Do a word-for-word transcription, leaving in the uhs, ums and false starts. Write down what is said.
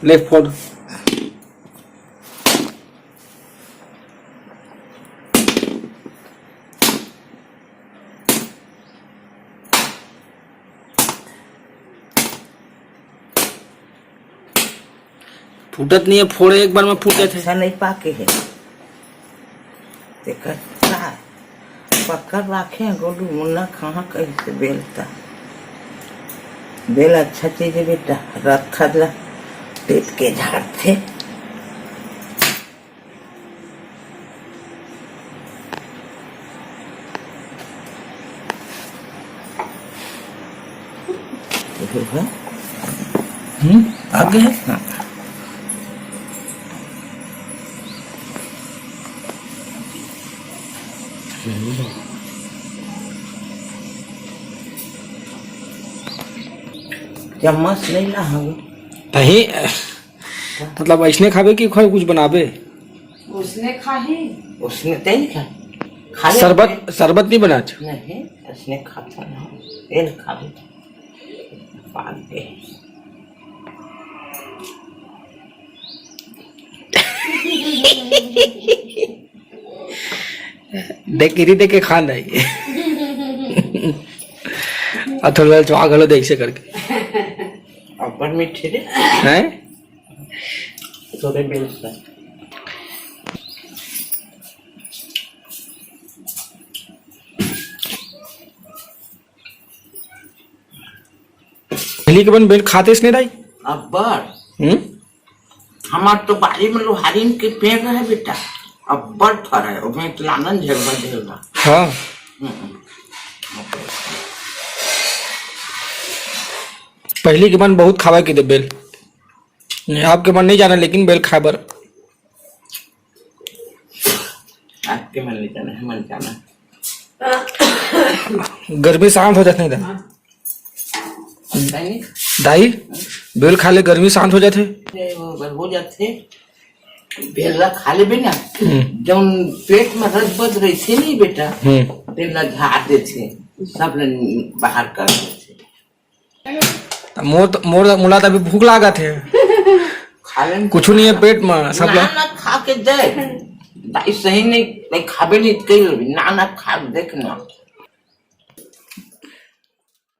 ले फोड़। फूटत नहीं है, फोड़े एक बार में फूट जाथे। अच्छा नहीं पाके है। तेकर का पकड़ राखे हैं गोलू मुन्ना, कहाँ कहीं से बेलता। बेल अच्छा चीज है बेटा, रखा ला, पेट के झाड़थे। हम्म, आगे है। हाँ। चम्मच नहीं ला हूँ। तही, मतलब, ऐसने खाबे कि खर कुछ बनाबे? उसने खाही। उसने तही खा, खा ले। शरबत, शरबत नहीं बना? नहीं, उसने खाता ना। तेल खाबे। पाल दे। देख, इरी देख के खा नहीं। आ थोड़ा चुआ घलो देख से करके। अब्बड़ मीठे रे। हैं? तोरे बेल से। पहली के बन बेल खाते इसने दाई? अब्बड़। हम्म? हमार तो बारी में लोहारिन के पेड़ रहे बेटा, अब्बड़ फरे, ओमे तो लानन झेलवा झेलवा। हाँ। हम्म। पहली के बन बहुत खावा के दे बेल। नहीं, आपके मन नहीं जाना, लेकिन बेल खाए बर। आपके मन नहीं जाना है, मन जाना। गर्मी शांत हो जाथे नहीं दाई। नहीं। दाई, बेल खा ले, गर्मी शांत हो जाथे। अरे, वो अगर हो जाथे, बेल ला खा लेबे ना, हम्म। जौन पेट में रज बज रहिथे नहीं बेटा, हम्म। तेन ला झाड़ देथे, सब ला बाहर कर देथे। त मोर त, मोर, मोला त अभी भूख लागत हे। खा ले। कुछु नहीं है पेट में, सब ना, ला ना खा के दे। दाई सही नहीं, नहीं खाबे नहीं, कही लेबे। ना, ना खा के देख ना।